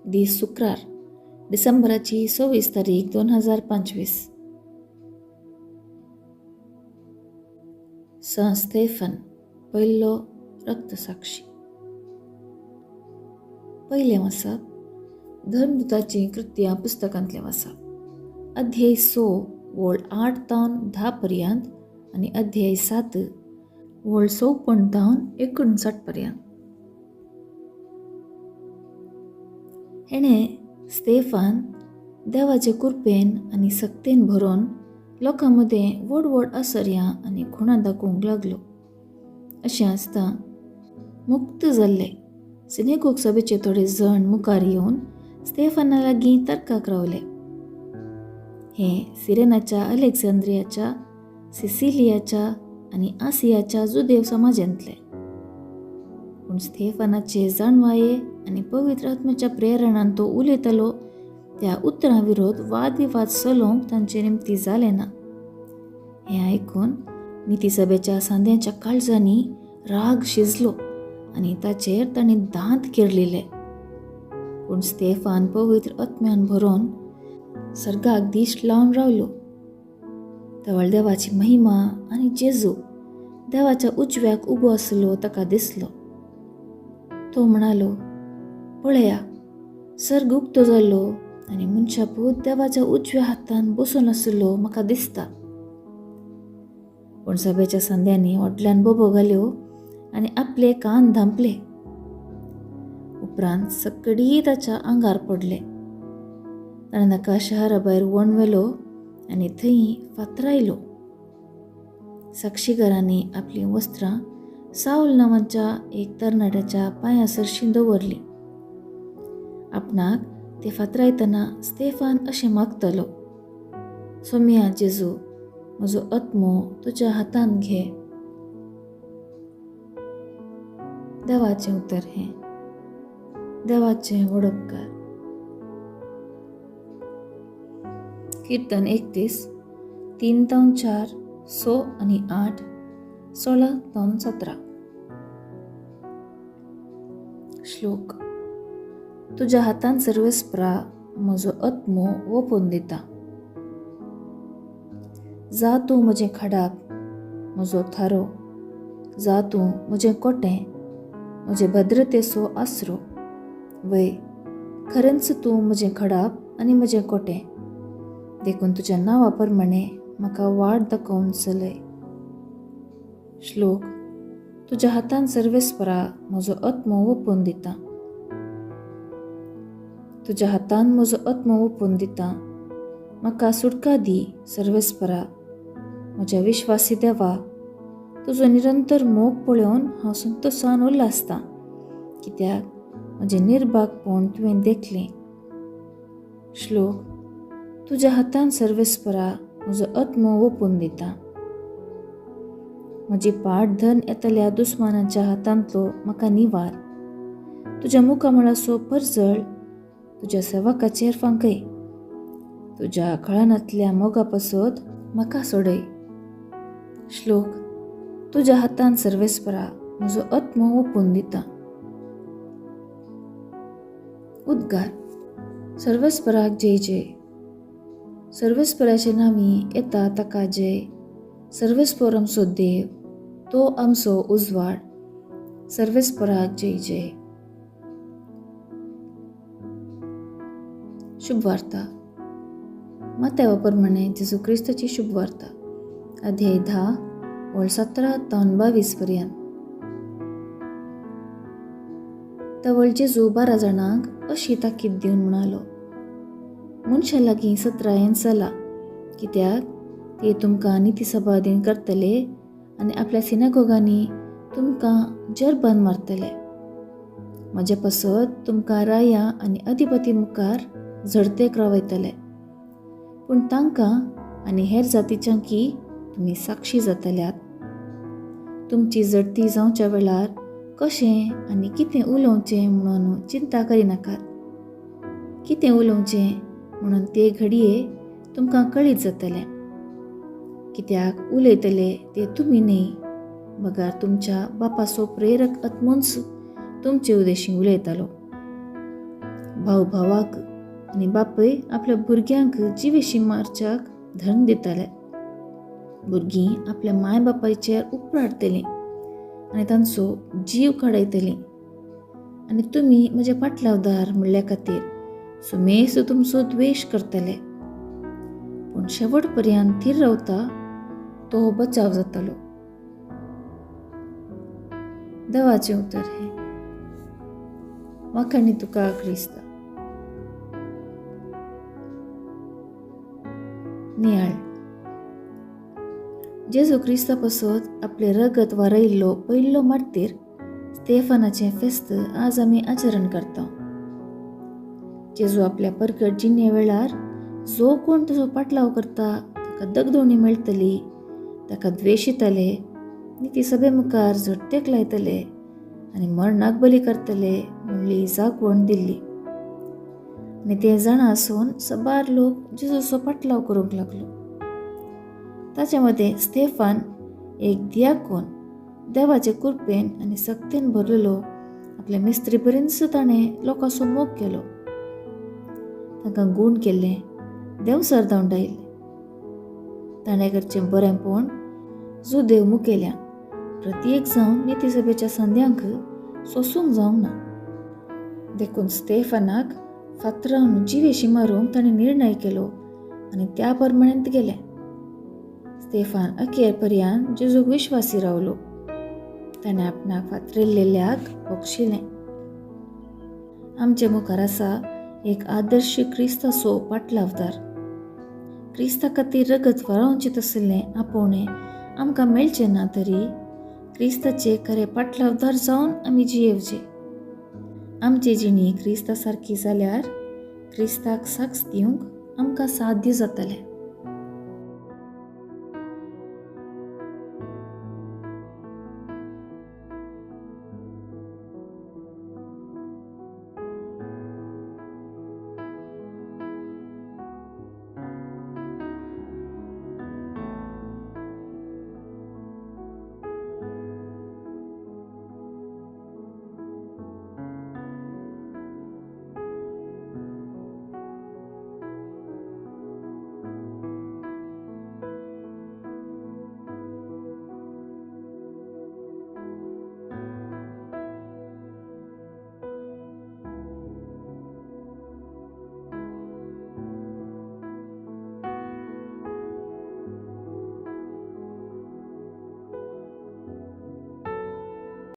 दीस शुक्रार, डिसेंबराची 26 तारीख 2025. स स्तेफन पयलो रक्तसाक्षी. पयलें वाचप धर्मदूताचीं कृत्यां पुस्तकांतलें वाचप, अध्याय 6 वळ 8 तावन 10 पर्यंत आनी अध्याय 7 वळ 54 तावन 59 पर्यंत. हेणें स्तेफान देवाचे कुरपेन आनी सक्तेन भरोन लोकां मदें व्हड व्हड आसर्यां आनी खुणां दाखोवंक लागलो. अशें आसता मुक्त जाल्ले सिनेगोग सभेचे थोडे जण मुखार येवन स्तेफाना लागीं तर्काक रावले. हे सिरेनाच्या, अलेक्झांद्रियाच्या, सिसिलियाच्या आनी आसियाच्या जुदेव समाजांतले. पूण स्तेफानाचे जाणवाये आनी पवित्र आत्म्याच्या प्रेरणान तो उलयतालो त्या उतरां विरोध वादविवाद चलोवंक तांचे निमती जालें ना. हें आयकून नितीसभेच्या सांद्यांच्या काळजांनी राग शिजलो आनी ताचेर तांणी दांत किरलिले. पूण स्तेफान पवित्र आत्म्यान भरोन सर्गाक दिश्ट लावन रावलो. तवळ देवाची महिमा आनी जेजू देवाच्या उजव्याक उबो आसलो ताका दिसलो. तो म्हणालो, पळया, सर्ग उक्तो जाल्लो आनी मनशापूत देवाच्या उजव्या हातान बसून आसलो म्हाका दिसता. पूण सभेच्या सांद्यांनी व्हडल्यान बोबो घाल्यो आनी आपले कान धांपले. उपरांत सगळी ताच्या आंगार पडले. ताणें ताका शहरा भायर वण व्हेलो आनी थंय फातरायलो. साक्षीकारांनी आपलीं वस्त्रां सावल नांवाच्या एक तरणाट्याच्या पांया सरशीं दवरलीं. आपणाक ते फातरायतना स्तेफान अशें मागतालो, सोम्या जेजू, म्हजो आत्मो तुज्या हातांत घे. देवाचें उतर हें. देवाचें व्हड उपकार. कीर्तन 31, 3 तावन 4, 6 आनी 8, 16 तावन 17. श्लोक. तुज्या हातान सर्वेस्परा म्हजो आत्मो ओपून दिता. जा तूं म्हजें खाडाप, म्हजो थारो, जा तूं म्हजें कोटें, म्हजे भद्रतेचो आसरो. वय, खरेंच तूं म्हजें खडाप आनी म्हजें कोटें, देखून तुज्या नांवा प्रमाणे म्हाका वाट दाखोवन चलय. श्लोक. तुज्या हातान सर्वेस्परा म्हजो आत्मो ओपून दिता. तुज्या हातान म्हजो आत्मो ओपून दिता. म्हाका सुटका दी सर्वेस्परा, म्हज्या विश्वासी देवा. तुजो निरंतर मोग पळोवन हांव संतोशान उल्हासतां, कित्याक म्हजें निर्भागपण तुवें देखलें. श्लोक. तुज्या हातान सर्वेस्परा म्हजो आत्मो ओपून दिता. म्हजी पाट धन येतल्या दुस्मानाच्या हातांतलो म्हाका निवार. तुज्या मुखामळाचो परजळ तुज्या सेवकाचेर फांकय. तुज्या खळानांतल्या मोगा पासत म्हाका सोडय. श्लोक. तुज्या हातान सर्वेस्परा म्हजो आत्मो ओपून दिता. उद्गार. सर्वेस्पराक जय जय. सर्वेस्पराचे नांवी येता ताका जय. सर्वेस्पर आमचो देव, तो आमचो उजवाड. सर्वेस्पराक जय जय. शुभवार्ता. मात्यावा प्रमाणे जेजू क्रिस्ताची शुभवार्ता, अध्याय 10 वळ 17 तावन 22 पर्यंत. तवळ जेजू 12 जाणांक अशी ताकीद दिवन म्हणालो, मनशां लागीं सत्रायेन चला, कित्याक ते तुमकां नितीसभा दिन करतले आनी आपल्या सिनागोगांनी तुमकां जरबान मारतले. म्हजे पासत तुमकां राया आनी अधिपती मुखार झडतेक रावयतले, पूण तांकां आनी हेर जातीच्यांकी तुमी साक्षी जातल्यात. तुमची झडती जावच्या वेळार कशें आनी कितें उलोवचें म्हणून चिंता करिनाकात. कितें उलोवचें म्हणून ते घडये तुमकां कळीत जातलें, कित्याक उलयतले ते तुमी न्हय, बगर तुमच्या बापाचो प्रेरक आत्मोच तुमचे उदेशी उलयतालो. भाव भावाक आनी बापूय आपल्या भुरग्यांक जिवेशी मारच्याक धरण दिताले. भुरगीं आपल्या माय बापायचेर उपराटतलीं आनी तांचो जीव काडयतलीं. आनी तुमी म्हज्या पाटलावदार म्हणल्या खातीर सुमेस्त तुमचो द्वेश करतले. पूण शेवट पर्यंत थीर रावता तो बचाव जातलो. देवाचें उतर हें. वाखाणी तुका क्रिस्ता. नियाळ. जेजू क्रिस्ता पासत आपलें रगत वारयल्लो पयलो मार्तीर स्तेफानाचें फेस्त आज आमी आचरण करता. जेजू आपल्या परगट जिणे वेळार जो कोण ताचो पाटलाव करता ताका दगदोणी मेळटली, ताका द्वेशितले, निती सभे मुखार झडतेक लायतले आनी मरणाक बली करतले म्हणली जागवण दिल्ली. आनी तें जाणा आसून सबार लोक जेजूचो पाटलाव करूंक लागलो. ताच्या मदें स्तेफान एक दियाकोन देवाचे कृपेन आनी सक्तेन भरलेलो आपल्या मिस्त्री पर्यंत ताणें लोकांचो मोग केलो. तांकां गूण केल्लें, देवसर धांवडायल्लें. ताणें करचें बरेंपण जो देव मुखेल्या प्रत्येक जावन निती सभेच्या संद्यांक सोसूंक जावंक ना. देखून स्तेफानाक फातरावन जिवेशी मारूंक ताणें निर्णय केलो आनी त्या प्रमाणेंत गेलें. स्तेफान अखेर पर्यंत जेजूक विश्वासी रावलो. ताणें आपणाक फातरिल्ल्याक बक्षिलें. आमचे मुखार आसा एक आदर्श क्रिस्ताचो पाटलावदार. क्रिस्ता खातीर रगत वारोवचें तसलें आपोवणें आमकां मेळचें ना तरी क्रिस्ताचे खरे पाटलावदार जावन आमी जियेवचे. आमची जिणी क्रिस्ता सारकी जाल्यार क्रिस्ताक साक्ष दिवंक आमकां साध्य जातलें.